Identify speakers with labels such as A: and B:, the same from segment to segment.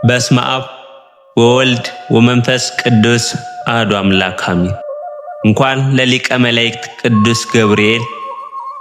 A: በስመ አብ ወወልድ ወመንፈስ ቅዱስ አሐዱ አምላክ አሜን። እንኳን ለሊቀ መላእክት ቅዱስ ገብርኤል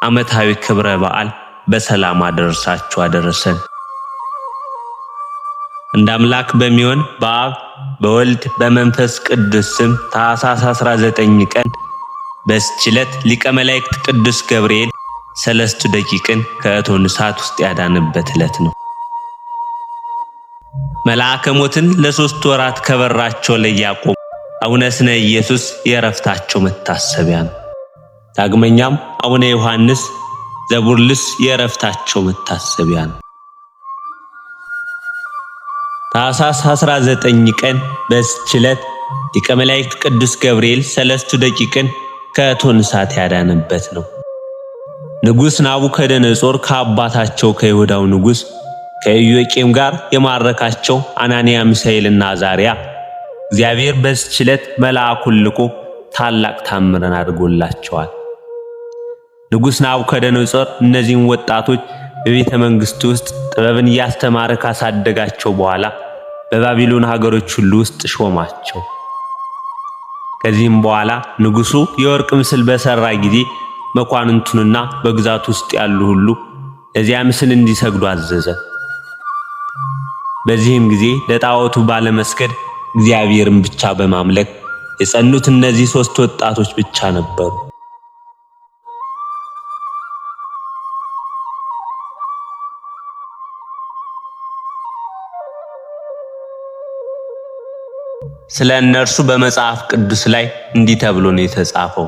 A: ዓመታዊ ክብረ በዓል በሰላም አደረሳችሁ አደረሰን። እንደ አምላክ በሚሆን በአብ በወልድ በመንፈስ ቅዱስ ስም ታኅሳስ 19 ቀን በዚህች ዕለት ሊቀ መላእክት ቅዱስ ገብርኤል ሰለስቱ ደቂቅን ከእቶን እሳት ውስጥ ያዳነበት ዕለት ነው። መልአከ ሞትን ለ3 ወራት ከበራቸው ላይ ያቆሙ አቡነ ስነ ኢየሱስ የእረፍታቸው መታሰቢያ ነው። ዳግመኛም አቡነ ዮሐንስ ዘቡርልስ የእረፍታቸው መታሰቢያ ነው። ታኅሳስ 19 ቀን በዚህች ዕለት ሊቀ መላእክት ቅዱስ ገብርኤል ሰለስቱ ደቂቅን ከእቶን እሳት ያዳነበት ነው። ንጉሥ ናቡከደነጾር ከአባታቸው ከይሁዳው ንጉሥ ከኢዮቄም ጋር የማረካቸው አናንያ ሚሳኤልና አዛርያ እግዚአብሔር በዚህች ዕለት መልአኩን ልኮ ታላቅ ታምረን አድርጎላቸዋል። ንጉሥ ናቡከደነጾር እነዚህን ወጣቶች በቤተ መንግሥቱ ውስጥ ጥበብን እያስተማረ ካሳደጋቸው በኋላ በባቢሎን ሀገሮች ሁሉ ውስጥ ሾማቸው። ከዚህም በኋላ ንጉሡ የወርቅ ምስል በሰራ ጊዜ መኳንንቱንና በግዛቱ ውስጥ ያሉ ሁሉ ለዚያ ምስል እንዲሰግዱ አዘዘ። በዚህም ጊዜ ለጣዖቱ ባለመስገድ እግዚአብሔርን ብቻ በማምለክ የጸኑት እነዚህ ሶስት ወጣቶች ብቻ ነበሩ። ስለ እነርሱ በመጽሐፍ ቅዱስ ላይ እንዲህ ተብሎ ነው የተጻፈው።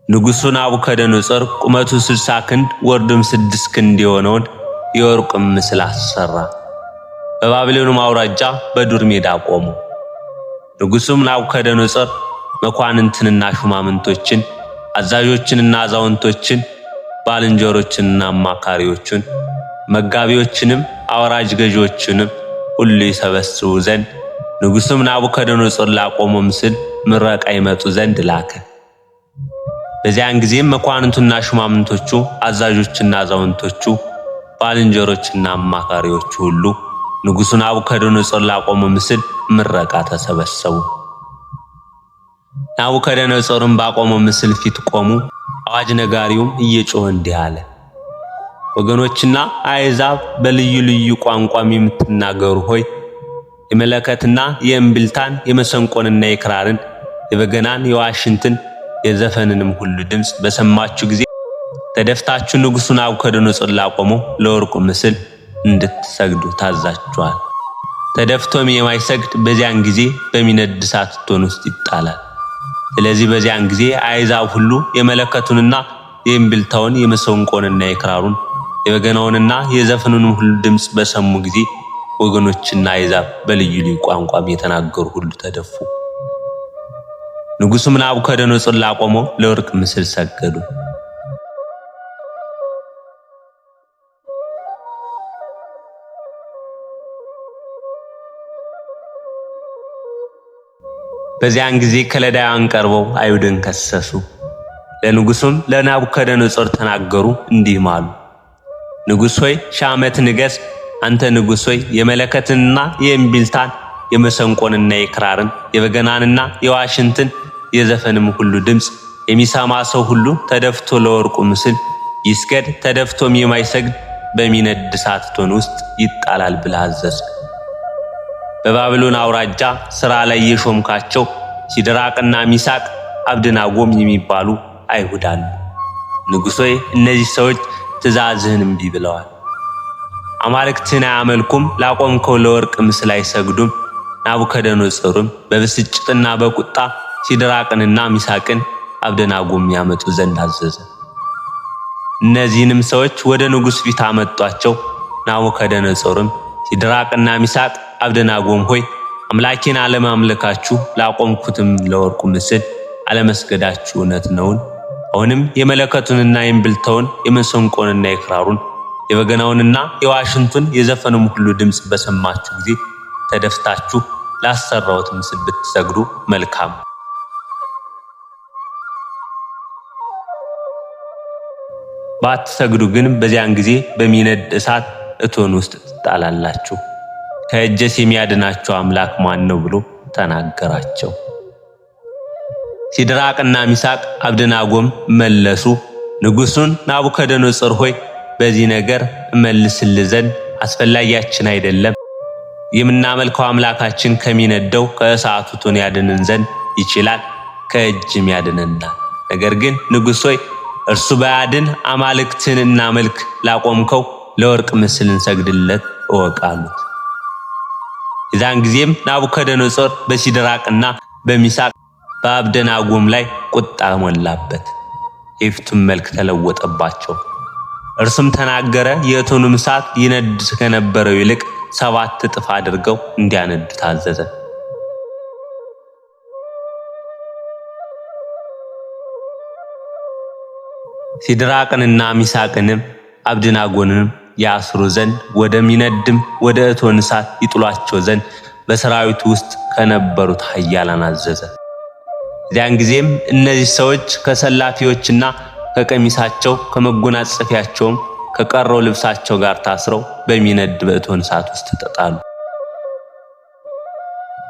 A: ንጉሡ ናቡከደነፆር ቁመቱ 60 ክንድ ወርዱም 6 ክንድ የሆነውን የወርቅ ምስል አሰራ። በባቢሎንም አውራጃ በዱር ሜዳ ቆመው። ንጉሡም ናቡከደነፆር መኳንንትንና ሹማምንቶችን፣ አዛዦችንና አዛውንቶችን፣ ባልንጀሮችንና አማካሪዎቹን፣ መጋቢዎችንም አውራጅ ገዢዎችንም ሁሉ ይሰበስቡ ዘንድ ንጉሡም ናቡከደነፆር ላቆመው ምስል ምረቃ ይመጡ ዘንድ ላከ። በዚያን ጊዜም መኳንንቱና ሹማምንቶቹ፣ አዛዦችና አዛውንቶቹ፣ ባልንጀሮችና አማካሪዎቹ ሁሉ ንጉሡ ናቡከደነፆር ላቆመው ምስል ምረቃ ተሰበሰቡ። ናቡከደነፆርም ባቆመው ምስል ፊት ቆሙ። አዋጅ ነጋሪውም እየጮኸ እንዲህ አለ። ወገኖችና አሕዛብ በልዩ ልዩ ቋንቋም የምትናገሩ ሆይ የመለከትና የእምቢልታን የመሰንቆንና የክራርን የበገናን የዋሽንትን የዘፈንንም ሁሉ ድምፅ በሰማችሁ ጊዜ ተደፍታችሁ ንጉሡ ናቡከደነፆር ላቆመው ለወርቁ ምስል እንድትሰግዱ ታዛችኋል። ተደፍቶም የማይሰግድ በዚያን ጊዜ በሚነድ እሳት እቶን ውስጥ ይጣላል። ስለዚህ በዚያን ጊዜ አሕዛብ ሁሉ የመለከቱንና የእምቢልታውን የመሰንቆንና የክራሩን የበገናውንና የዘፈኑንም ሁሉ ድምፅ በሰሙ ጊዜ ወገኖችና አሕዛብ በልዩ ልዩ ቋንቋም የተናገሩ ሁሉ ተደፉ። ንጉሡም ናቡከደነፆር ላቆመው ለወርቅ ምስል ሰገዱ። በዚያን ጊዜ ከለዳውያን ቀርበው አይሁድን ከሰሱ። ለንጉሡም ለናቡከደነፆር ተናገሩ፣ እንዲህም አሉ፦ ንጉሥ ሆይ ሺህ ዓመት ንገስ። አንተ ንጉሥ ሆይ የመለከትንና የእምቢልታን የመሰንቆንና የክራርን የበገናንና የዋሽንትን የዘፈንም ሁሉ ድምፅ የሚሰማ ሰው ሁሉ ተደፍቶ ለወርቁ ምስል ይስገድ፣ ተደፍቶም የማይሰግድ በሚነድ እሳት እቶን ውስጥ ይጣላል ብለህ አዘዝክ። በባቢሎን አውራጃ ሥራ ላይ የሾምካቸው ሲድራቅና ሚሳቅ አብደናጎም የሚባሉ አይሁድ አሉ። ንጉሥ ሆይ እነዚህ ሰዎች ትእዛዝህን እምቢ ብለዋል። አማልክትህን አያመልኩም፣ ላቆምከው ለወርቅ ምስል አይሰግዱም። ናቡከደነፆርም በብስጭትና በቁጣ ሲድራቅንና ሚሳቅን አብደናጎም ያመጡ ዘንድ አዘዘ። እነዚህንም ሰዎች ወደ ንጉሥ ፊት አመጧቸው። ናቡከደነፆርም ሲድራቅና ሚሳቅ አብደናጎም ሆይ አምላኬን አለማምለካችሁ ላቆምኩትም ለወርቁ ምስል አለመስገዳችሁ እውነት ነውን? አሁንም የመለከቱንና የእምቢልታውን የመሰንቆንና የክራሩን የበገናውንና የዋሽንቱን የዘፈኑም ሁሉ ድምፅ በሰማችሁ ጊዜ ተደፍታችሁ ላሰራሁት ምስል ብትሰግዱ መልካም። ባትሰግዱ ግን በዚያን ጊዜ በሚነድ እሳት እቶን ውስጥ ትጣላላችሁ። ከእጄስ የሚያድናቸው አምላክ ማን ነው ብሎ ተናገራቸው። ሲድራቅና ሚሳቅ አብደናጎም መለሱ፣ ንጉሡን ናቡከደነፆር ሆይ በዚህ ነገር እመልስልህ ዘንድ አስፈላጊያችን አይደለም። የምናመልከው አምላካችን ከሚነደው ከእሳቱ እቶን ያድንን ዘንድ ይችላል፣ ከእጅም ያድነናል። ነገር ግን ንጉሥ ሆይ እርሱ ባያድን አማልክትን እናመልክ ላቆምከው ለወርቅ ምስል እንሰግድለት እወቅ አሉት። የዛን ጊዜም ናቡከደነፆር በሲድራቅና በሚሳቅ በአብደናጎም ላይ ቁጣ ሞላበት፣ የፊቱም መልክ ተለወጠባቸው። እርሱም ተናገረ፣ የእቶኑም እሳት ይነድ ከነበረው ይልቅ 7 እጥፍ አድርገው እንዲያነዱ ታዘዘ። ሲድራቅንና ሚሳቅንም አብደናጎንም ያስሩ ዘንድ ወደሚነድም ወደ እቶን እሳት ይጥሏቸው ዘንድ በሰራዊቱ ውስጥ ከነበሩት ኃያላን አዘዘ። እዚያን ጊዜም እነዚህ ሰዎች ከሰላፊዎችና ከቀሚሳቸው ከመጎናጸፊያቸውም ከቀረው ልብሳቸው ጋር ታስረው በሚነድ በእቶን እሳት ውስጥ ተጣሉ።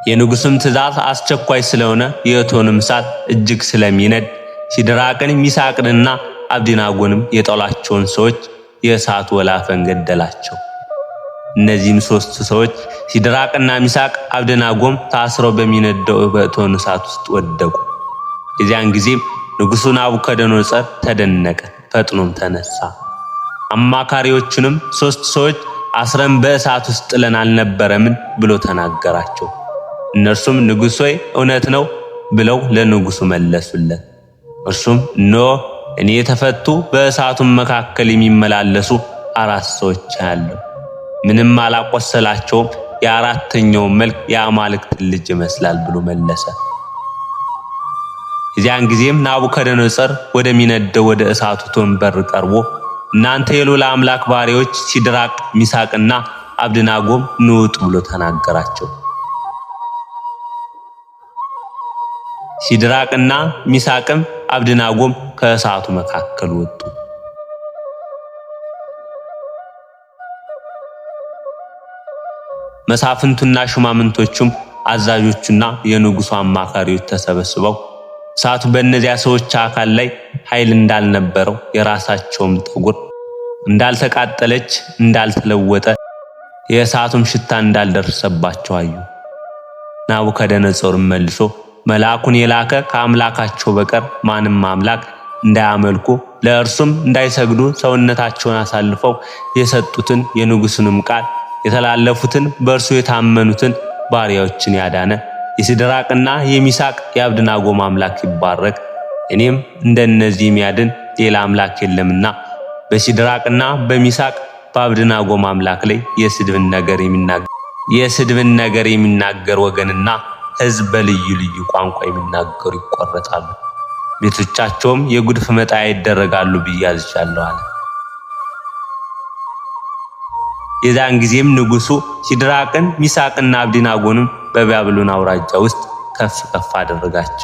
A: የንጉሱም ትእዛዝ አስቸኳይ ስለሆነ የእቶንም እሳት እጅግ ስለሚነድ ሲድራቅን ሚሳቅንና አብዲናጎንም የጣሏቸውን ሰዎች የእሳቱ ወላፈን ገደላቸው። እነዚህም ሶስት ሰዎች ሲድራቅና ሚሳቅ አብደናጎም ታስረው በሚነደው በእቶን እሳት ውስጥ ወደቁ። የዚያን ጊዜም ንጉሡ ናቡከደነፆር ተደነቀ፣ ፈጥኖም ተነሳ። አማካሪዎቹንም ሶስት ሰዎች አስረን በእሳት ውስጥ ጥለን አልነበረምን ብሎ ተናገራቸው። እነርሱም ንጉሥ ሆይ እውነት ነው ብለው ለንጉሡ መለሱለት። እርሱም እነሆ እኔ የተፈቱ በእሳቱም መካከል የሚመላለሱ አራት ሰዎች አያለሁ፣ ምንም አላቆሰላቸውም፣ የአራተኛውን መልክ የአማልክት ልጅ ይመስላል ብሎ መለሰ። የዚያን ጊዜም ናቡከደነፆር ወደሚነደው ወደ እሳቱ እቶን በር ቀርቦ እናንተ የልዑል አምላክ ባሪያዎች ሲድራቅ ሚሳቅና አብድናጎም ኑ ውጡ ብሎ ተናገራቸው። ሲድራቅና ሚሳቅም አብድናጎም ከእሳቱ መካከል ወጡ። መሳፍንቱና ሹማምንቶቹም አዛዦቹና የንጉሡ አማካሪዎች ተሰበስበው እሳቱ በእነዚያ ሰዎች አካል ላይ ኃይል እንዳልነበረው የራሳቸውም ጠጉር እንዳልተቃጠለች እንዳልተለወጠ የእሳቱም ሽታ እንዳልደረሰባቸው አዩ። ናቡከደነፆርም መልሶ መልአኩን የላከ ከአምላካቸው በቀር ማንም አምላክ እንዳያመልኩ ለእርሱም እንዳይሰግዱ ሰውነታቸውን አሳልፈው የሰጡትን የንጉሱንም ቃል የተላለፉትን በእርሱ የታመኑትን ባሪያዎችን ያዳነ የሲድራቅና የሚሳቅ የአብድናጎም አምላክ ይባረክ። እኔም እንደነዚህ የሚያድን ሌላ አምላክ የለምና በሲድራቅና በሚሳቅ በአብድናጎም አምላክ ላይ የስድብን ነገር የሚናገር ወገንና ሕዝብ በልዩ ልዩ ቋንቋ የሚናገሩ ይቆረጣሉ፣ ቤቶቻቸውም የጉድፍ መጣያ ይደረጋሉ ብዬ አዝዣለሁ አለ። የዛን ጊዜም ንጉሱ ሲድራቅን ሚሳቅና አብዲናጎንም በባቢሎን አውራጃ ውስጥ ከፍ ከፍ አደረጋቸው።